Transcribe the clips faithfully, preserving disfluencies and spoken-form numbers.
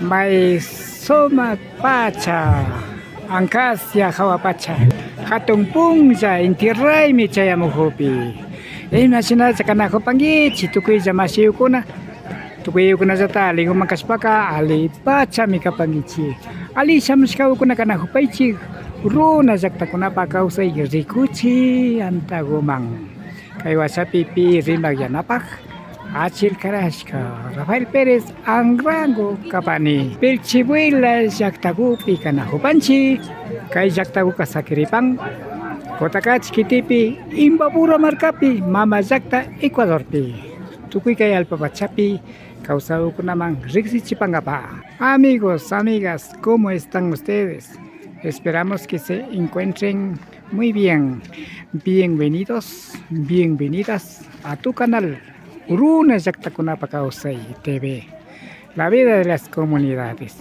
May sumak pacha, ancasya hawa pacha, hatun punlla inti raymi chayamukukpi. Imashinacha kanakupankichik tukuylla mashiyukkuna, tukuykunallata alliguman kashpaka allipachami kapankichik. Alli shamushkakuna kanakupaychik runa llaktakunapa kawsay rikuchik antaguman. Kay washapi pi rimak yanapak achil karashka Rafael Pérez Anrango kapani. Pilchibuela llaktakupi kanakupanchik. Kay llaktakuka sakiripan Cotacachi kitipi, Imbabura markapi, mama llakta Ecuadorpi. Tukuy kay allpa pachapi kawsakkunaman riksichipankapa. Amigos, amigas, ¿cómo están ustedes? Esperamos que se encuentren muy bien. Bienvenidos, bienvenidas a tu canal Runa Llaktakunapa Kawsay T V, la vida de las comunidades.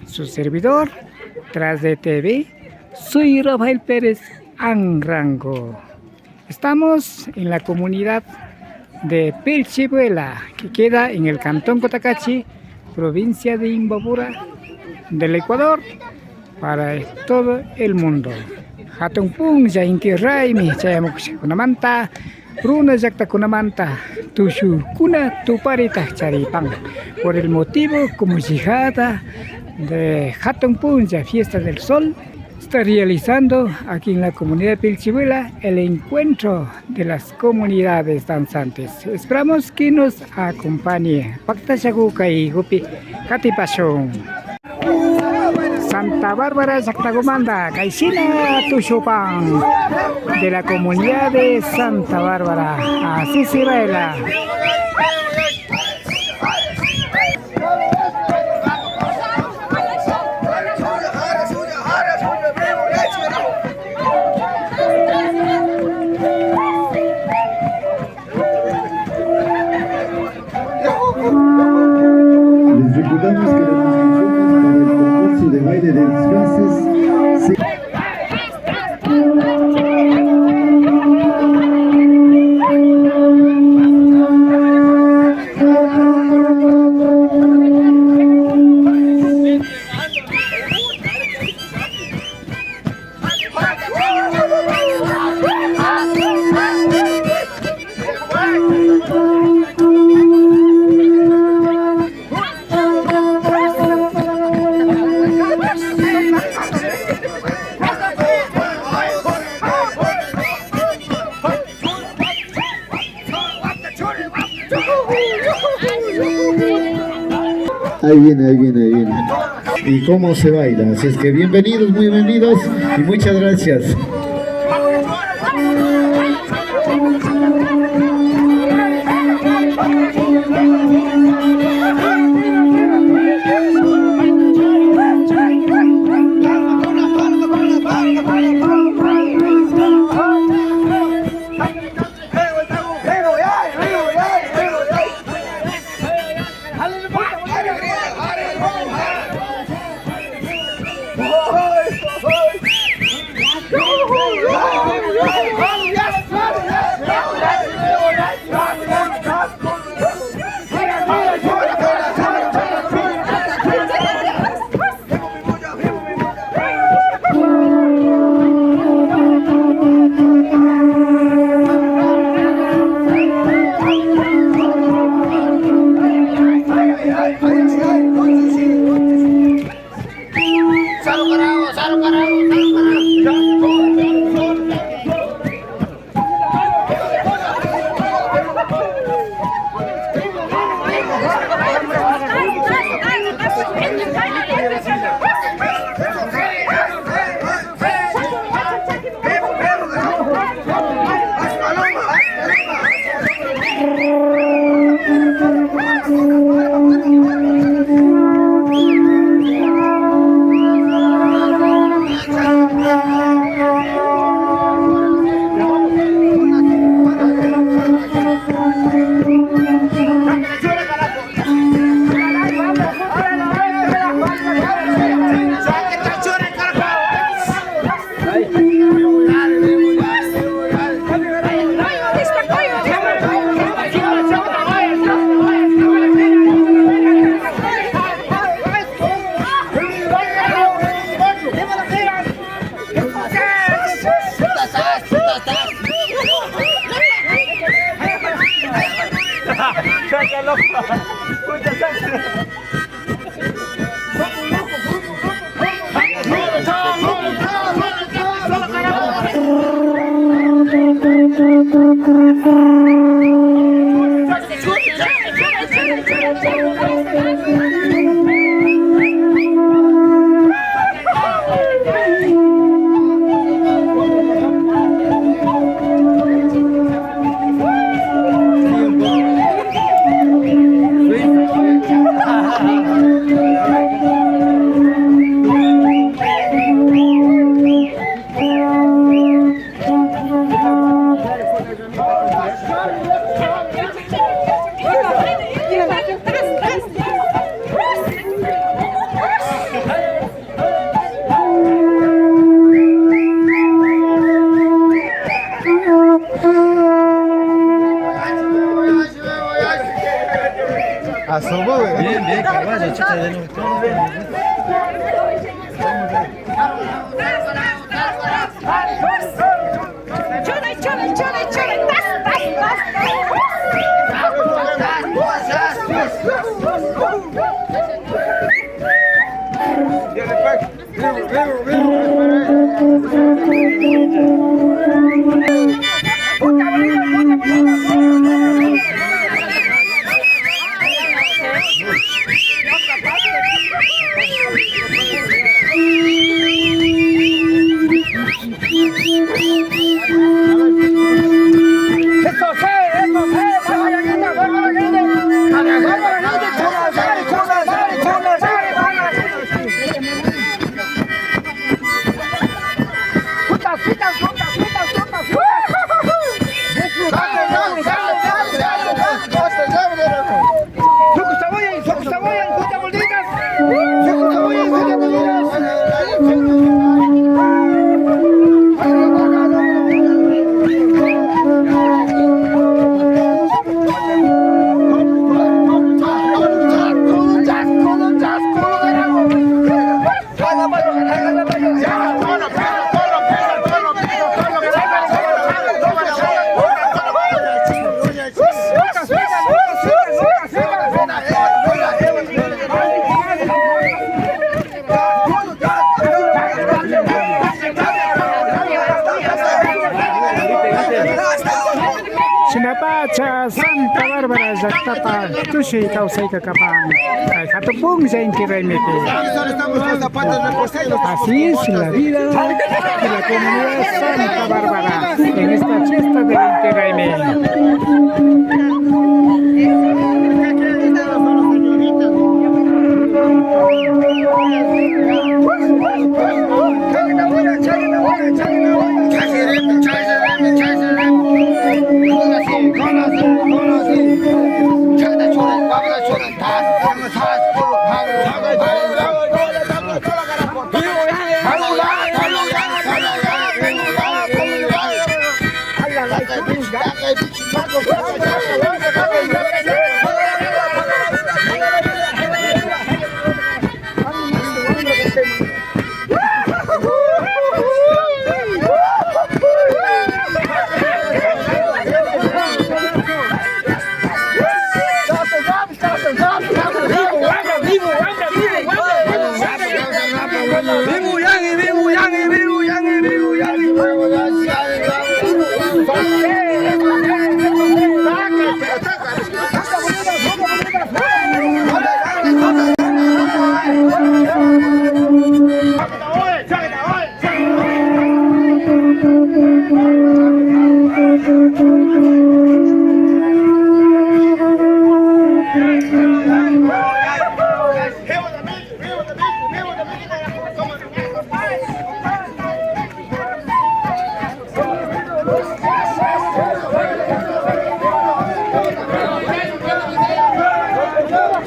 Su servidor, tras de T V, soy Rafael Pérez Anrango. Estamos en la comunidad de Pilchibuela, que queda en el cantón Cotacachi, provincia de Imbabura, del Ecuador, para todo el mundo. Hatun punlla inti raymi chayamukushkakunamanta, runa llaktakunamanta tushukkuna tuparita charipan. Por el motivo como llegada de Hatun Punlla, Fiesta del Sol, está realizando aquí en la comunidad de Pilchibuela el encuentro de las comunidades danzantes. Esperamos que nos acompañe. Paktashaku kaykupi katipashun. Santa Bárbara llaktakumanta kayshina tushupan, de la comunidad de Santa Bárbara. Así se baila. Les recordamos que las inscripciones para el concurso de baile de disfraces se Ahí viene, ahí viene, ahí viene. Y cómo se baila. Así es que bienvenidos, muy bienvenidos y muchas gracias. Asubo, güey. Bien, bien, caballo, chica, de nuevo. Chole, chole, chole, chole, tas, tas, tas, tas. Shinapacha Santa Bárbara llaktapa tushuy kawsayka kapan kay hatun punlla Inti Raymipi. Así es la vida de la comunidad Santa Bárbara en esta fiesta del Inti Raymi.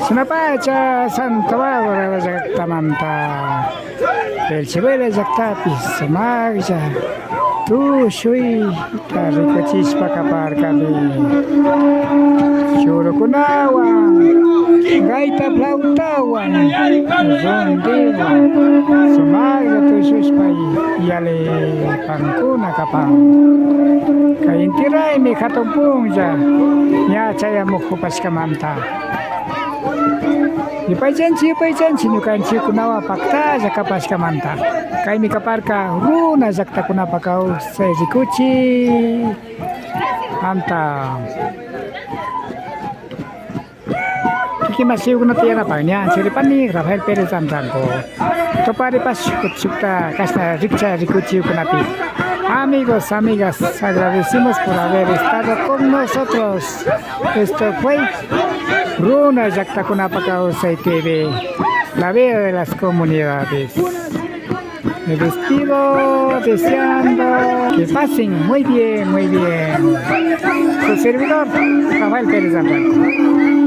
Shinapacha Santa Bárbara llaktamanta. Belchivela llaktapi sumaklla tushuyta rikuchishpa kaparkami. Churukunawan Gaita flautawan, rondiwan, sumaklla tushushpa yalipankuna kapan. Kay Inti Raymi hatun punlla ña chayamukupashkamanta. Yupaychanchik, yupaychanchik ñukanchikkunawan paktalla kapashkamanta. Kaymi kaparka runa llaktakunapa kawsay rikuchik. Anta. Kikin mashiyukunata yanapan ña anchiripani Rafael Pérez Anrango. Tuparipash kuchukta kashna rikcha rikuchiyukunapi. Amigos, amigas, agradecimos por haber estado con nosotros. Esto fue Runa Llaktakunapa Kawsay T V, la vida de las comunidades. Me despido deseando que pasen muy bien, muy bien. Su servidor, Rafael Pérez Anrango.